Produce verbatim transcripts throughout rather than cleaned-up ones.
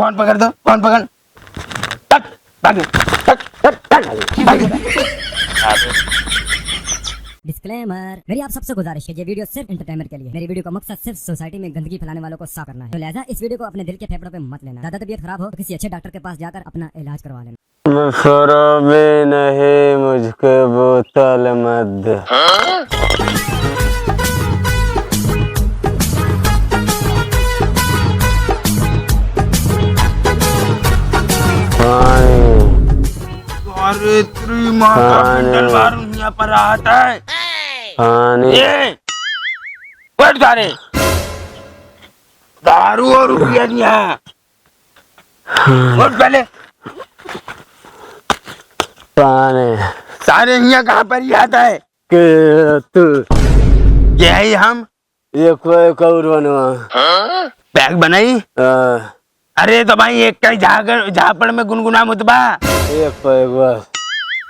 फोन पकड़ दो, फोन पकड़। टक, भाग, टक, टक, टक, भाग। Disclaimer, मेरी आप सबसे गुजारिश है, ये वीडियो सिर्फ एंटरटेनमेंट के लिए है। मेरी वीडियो का मकसद सिर्फ सोसाइटी में गंदगी फैलाने वालों को साफ करना है। तो लिहाजा इस वीडियो को अपने दिल के फेफड़ों पे मत लेना। ज्यादा तबीयत खराब हो तो किसी अच्छे डॉक्टर के पास जाकर अपना इलाज करवा लेना। शराबी नहीं, मुझको बोतल मत दे। पानी। अरे तेरी माँ का पानी। पिंडल मारू यहाँ पर आता है। पानी। ए, बैठ जा रे। दारू और रुपया नहीं है। उठ पहले। पानी। सारे हियाँ कहाँ पर ही आता है? के तू? यही हम। एक पे एक और बनवा। पैक बनाई? हाँ। अरे तो भाई, एक कई झागड़, झापड़ में गुनगुना मुतबा। एक पे एक बस।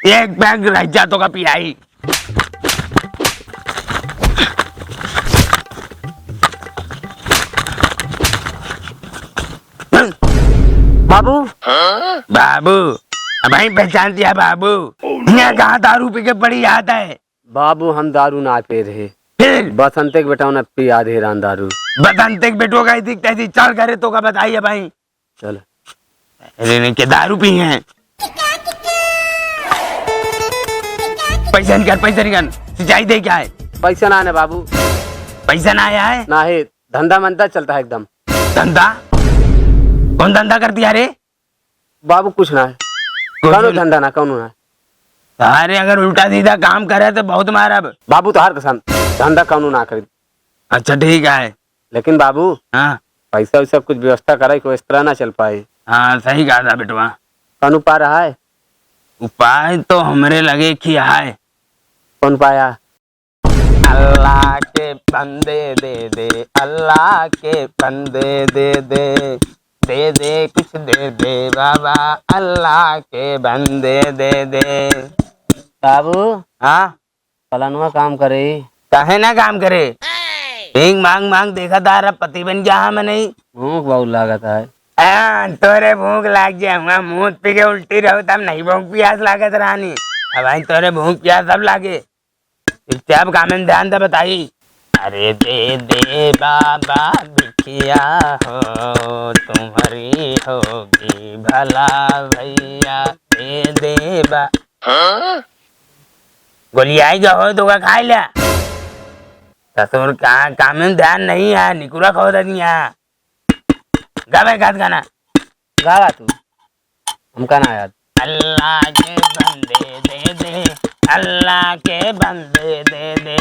एक पैक रह जा तो का पियाई। बाबू। बाबू, अब भाई पहचान दिया बाबू। यहाँ कहाँ दारू पी के पड़ी आता है? बाबू, हम दारू ना पी रहे। फिर? बसंते के बेटवा ना पिया दे रहन दारू। बसंते के बेटवा का इतनी तैसी चल करे तो का बताइए भाई। चल। अरे नहीं, के दारू पी हैं? पैसा निकाल, पैसा निकाल, सिंचाई दे क्या है? पैसा ना है बाबू। पैसा ना आया है? ना है, धंधा मंदा चलता है एकदम। धंधा? कौन धंधा कर दिया रे? बाबू कुछ ना है। कौनो धंधा ना, कौनो ना। अरे अगर उल्टा सीधा काम करे तो बहुत मारब। बाबू तोहार कसम, धंधा कौनो ना करी। अच्छा ठीक है। लेकिन बाबू, हाँ। पैसा वैसा कुछ व्यवस्था करे, कोई इस तरह ना चल पाए। हाँ, सही कहा था बेटवा। कौन उपाय रहा है? उपाय तो हमरे लगे की है। कौन उपाय है? अल्लाह के बंदे दे दे, अल्लाह के बंदे दे दे, दे दे कुछ दे दे बाबा, अल्लाह के बंदे दे दे। बाबू। हाँ? पलनवा काम करे। काहे ना काम करे? भीख मांग मांग देखा तारा पति बन गया है मनई। भूख बहुत लागत है। आ, तोरे भूख लाग जाए, हुआ मूत पी के उल्टी रहो तब नहीं भूख प्यास लागत रानी। अब भाई तोरे भूख प्यास सब लागे। चुपचाप काम में ध्यान दे बताई। अरे दे दे बाबा भिखिया हो, तुम्हारी होगी भला भैया, दे दे बा-, हाँ? गोली आई गयो हो तो का खाई ले। ससुर का काम में ध्यान नहीं है, निकुरा खो दे दिया। गावे गात गाना। गावा तू। हमका ना याद। अल्लाह के बंदे दे दे, अल्लाह के बंदे दे दे,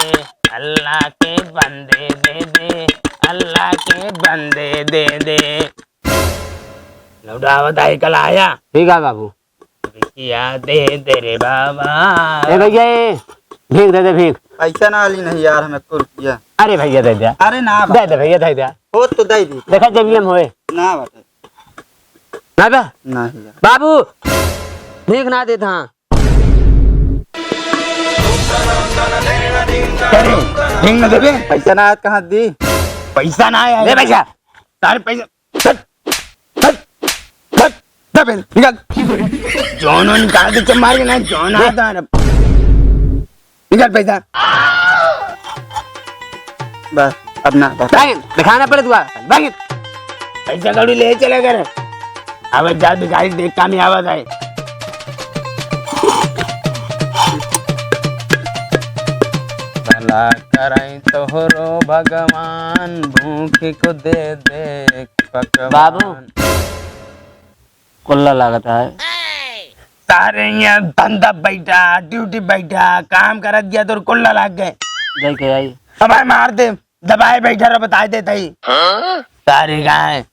अल्लाह के बंदे दे दे, अल्लाह के बंदे दे दे। लौटावत आई कल आया। ठीक है बाबू। रुपया दे दे रे बाबा। ए भैया, ए, भीख दे दे, भीख। पैसा ना ली नहीं यार, हमें एको रुपया। अरे भैया, दे दे। अरे ना दे बाटे। दे भैया, दे दे। हो तो दे दी। देखा जेबिया में होए। ना बाटे। ना बा? नहीं यार। बाबू, भीख ना देत हाँ। अरे, भीख ना देबे? पैसा ना आया, कहाँ दी? पैसा ना आया। ले पैसा। तारे पैसा। हट, हट, हट, जा बे, निकल। जौन वौन कहा के चमार के ना, जौन आता है। निकल पैसा। बस, अब ना, बस। भाग, दिखाना पड़े दुआ, भाग। पैसा कौड़ी ले चला कर। अब जा भिखारी देख काम ही आवत है। भला करई तोहरो भगवान, भूख को दे दे पकवान। बाबू, कुल्ला लागत है। तारे यहाँ धंधा बैठा, ड्यूटी बैठा, काम करत गया तो कुल्ला लाग गए। जाई के आई। अब भाई मार दे, दबाए बैठा रहो, बताए देता ही। हाँ? तारे गाय।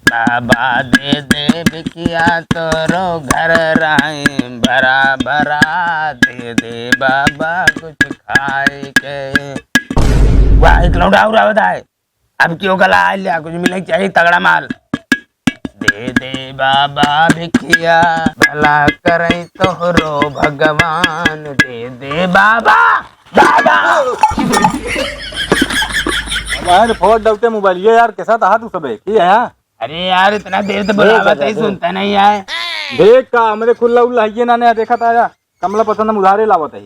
बाबा दे दे बिकिया तोरो घर राई, भरा भरा दे दे बाबा कुछ खाए के। वाह, एक लौंडा और आवत है। अब क्यों गला आ लिया, कुछ मिले चाहिए तगड़ा माल। दे दे बाबा भिखिया, भला करे तोहरो भगवान, दे दे बाबा, बाबा। हमारे फोड़ डलते मोबाइल, ये यार, कैसा था तू सब एक ही है, हाँ? अरे यार, इतना देर से बुलावत है, सुनता नहीं है। देख का, हमरे खुल्ला उल्ला है ना, नया देखा था, कमला पसंद हम उधारे लावत है।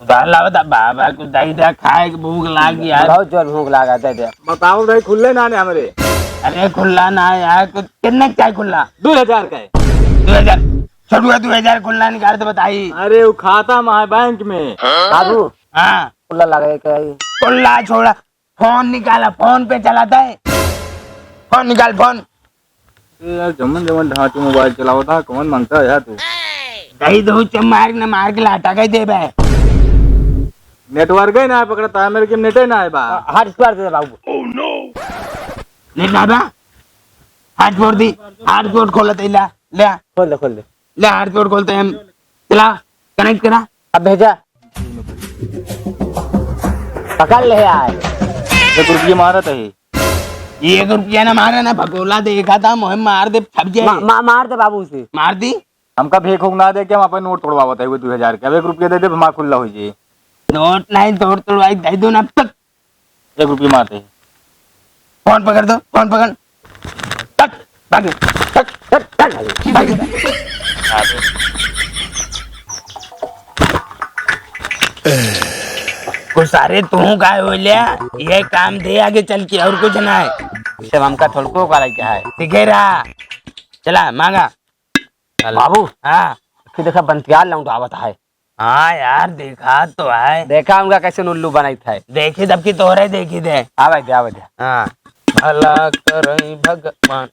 उधार लावत है, बाबा को दे दे, खाए के भूख लाग यार। बहुत जोर भूख लागा, दे दे। बताओ भाई, खुल्ले ना ने हमरे। अरे खुल्ला ना यार, कुछ कितने का है खुल्ला? दो हजार का है। दो हजार? छोटुआ, दो हजार खुल्ला निकाल तो बताई। अरे वो खाता में है बैंक में। बाबू, हाँ। खुल्ला लगे के है। खुल्ला छोड़ा, फोन निकाला, फोन पे चलाता है। फोन निकाल, फोन। ए यार, जमन जमन ढांचू मोबाइल चलावत है, कौन मांगता है यार तू? दही दो चम मार के ना, मार के लाटा कह देबे। नेटवर्क ही ना है पकड़ता है, मेरे के नेट ही ना है बा। हॉटस्पॉट दे दे बाबू। नेट ना बा? हॉटस्पॉट दी, हॉटस्पॉट खोलत है, ला, ले आ। खोल दे, खोल दे। ले हॉटस्पॉट खोलते हैं हम। चला, कनेक्ट करा। अब भेजा। पकड़ ले आए। एक रुपये मारत है। एक रुपया ना मारे ना, भगोला देखा था, मोहे मार दे, फट जाए। मा-, मा-, मार दे बाबू उसे। मार दी। हमका भेंक होक ना दे के हम अपन नोट तोड़वावत है, वो दो हजार के। अब एक रुपया दे दे, हमार खुल्ला हो जाए। नोट नहीं तोड़ तोड़वाई, दे दो ना, पक। एक रुपया मारते हैं। फोन पकड़ दो, फोन पकड़। टक, भाग, टक, टक, टक, भाग। कुछ सारे तू काय हो लिया, ये काम दे आगे चल के, और कुछ ना है। इसे हमका थोड़को करे के है। ठीक है रहा, चला मांगा। बाबू, हाँ। फिर देखा बंतियार लौंड आवत है। हाँ यार, देखा तो है। देखा उनका कैसे उल्लू बनाई था। देखी तब की तोहरे देखी दे। आवे दे, आवे दे। हाँ। भला करई भगवान,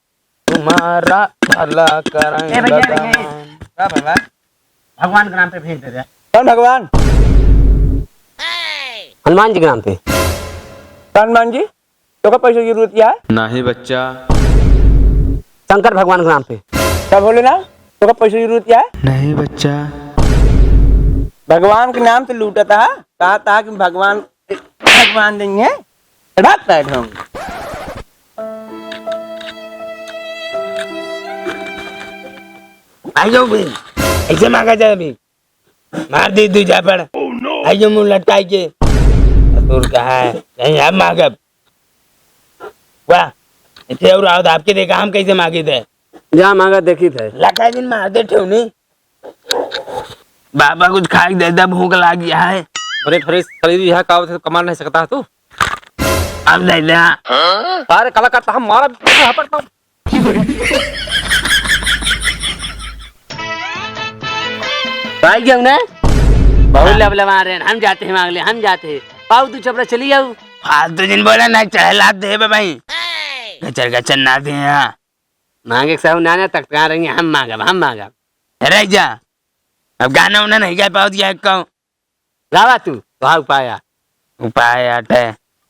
तुम्हारा भला करई ए भैया, भगवान। भैया। का भला? भगवान के नाम पे भेज दे दे। कौन भगवान? हनुमान जी के नाम पे। कौन हनुमान जी? तोका पैसा की जरूरत क्या है? नहीं बच्चा। शंकर भगवान के नाम पे। क्या बोले ना? तोका पैसा की जरूरत क्या है? नहीं बच्चा। भगवान के नाम से लूटा था, कहा था कि भगवान, भगवान देंगे, रात बैठ होंगे। भाई लोग भी ऐसे मांगा जाए अभी। मार दी दू झापड़। आई जो मुंह लटकाई के। ससुर कहा है, नहीं हम मांगब। वाह, इथे और आओ तो आपके देखा हम कैसे मांगी थे। जा मांगा देखी थे। लगा दिन मार दे ठेवनी। बाबा कुछ खाए के दे दे, भूख लाग गया है। अरे थोड़े शरीर यहाँ का होता है, कमा नहीं सकता है तू। अब दे दे। सारे कलाकार तो हम मारा झापड़ तो। भाई क्यों ना? बहुत हाँ। लबलबा रहे हैं, हम जाते हैं मांग ले, हम जाते हैं। पाऊ तू छपरा चली जाऊ। फालतू जिन बोला ना, चढ़े लात दे बे भाई। गचर गचर ना दे यहाँ। मांगे के सहू ना ना तक कहाँ रही, हम मांगब, हम मांगब। रह जा। अब गाना उना नहीं गा पाओ दिया कहूँ। गावा तू, वहाँ उपाय आ। उपाय आटे।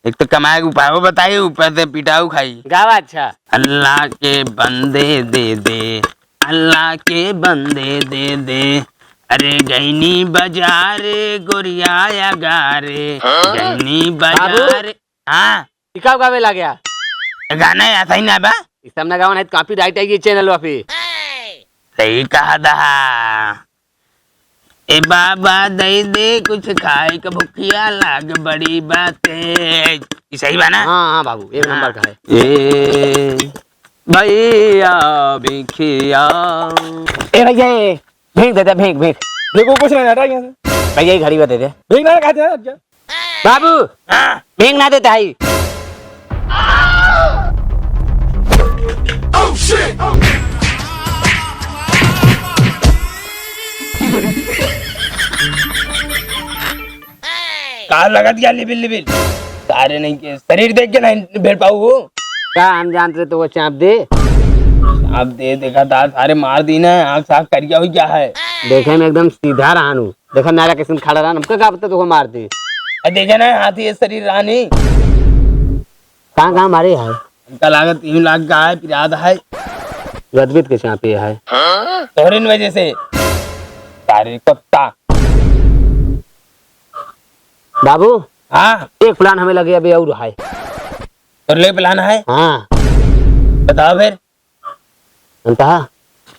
एक तो कमाए के उपाय वो बताइए, ऊपर से पिटाऊ खाई। गावा अच्छा। अल्लाह के बंदे दे दे, अल्लाह के बंदे दे दे। अरे गईनी बाजार गोरिया या गारे, हाँ? गईनी बाजार। बाबू? हाँ। ई का गावे लाग्या? गाना है, सही ना बा? ई सब ना गावन है, copyright है ये channel पे। सही कहा दहा। ए बाबा दे दे कुछ खाए के भुखिया लाग बड़ी बाते। ई सही बा ना? हाँ, हाँ बाबू, एक हाँ। नंबर का है। ए भैया भिखिया। ए भैया, ए, भीख दे दे, भीख, भीख। देखो कुछ नहीं हटा यहाँ से। भैया, ये घड़ी में दे दे। भीख ना खाते हैं, अच्छा। बाबू, हाँ। भीख ना देता है। का लगत गया लिबिल लिबिल? सारे नहीं के शरीर देख के नहीं भेड़ पाऊ हो। का हम जानते तो वो चाप दे। चाप दे, देखा था सारे मार दी ना, आँख साफ करिया हो गया है। देखे में एकदम सीधा रहन हूँ। देखा नारा कैसे खड़ा रहन, हमका का पता तो वो मार दे। अरे देखे ना हाथी ये शरीर रानी। कहाँ कहाँ मारे है? हमका लागत यूं लाग गया है, पिराद है। गदबित के चापे है। तोहरे न वजह से। सारे कुत्ता। बाबू, हाँ। एक plan हमें लगे अभी और है। तोर ले plan है? हाँ। बताओ फिर। अंतहा?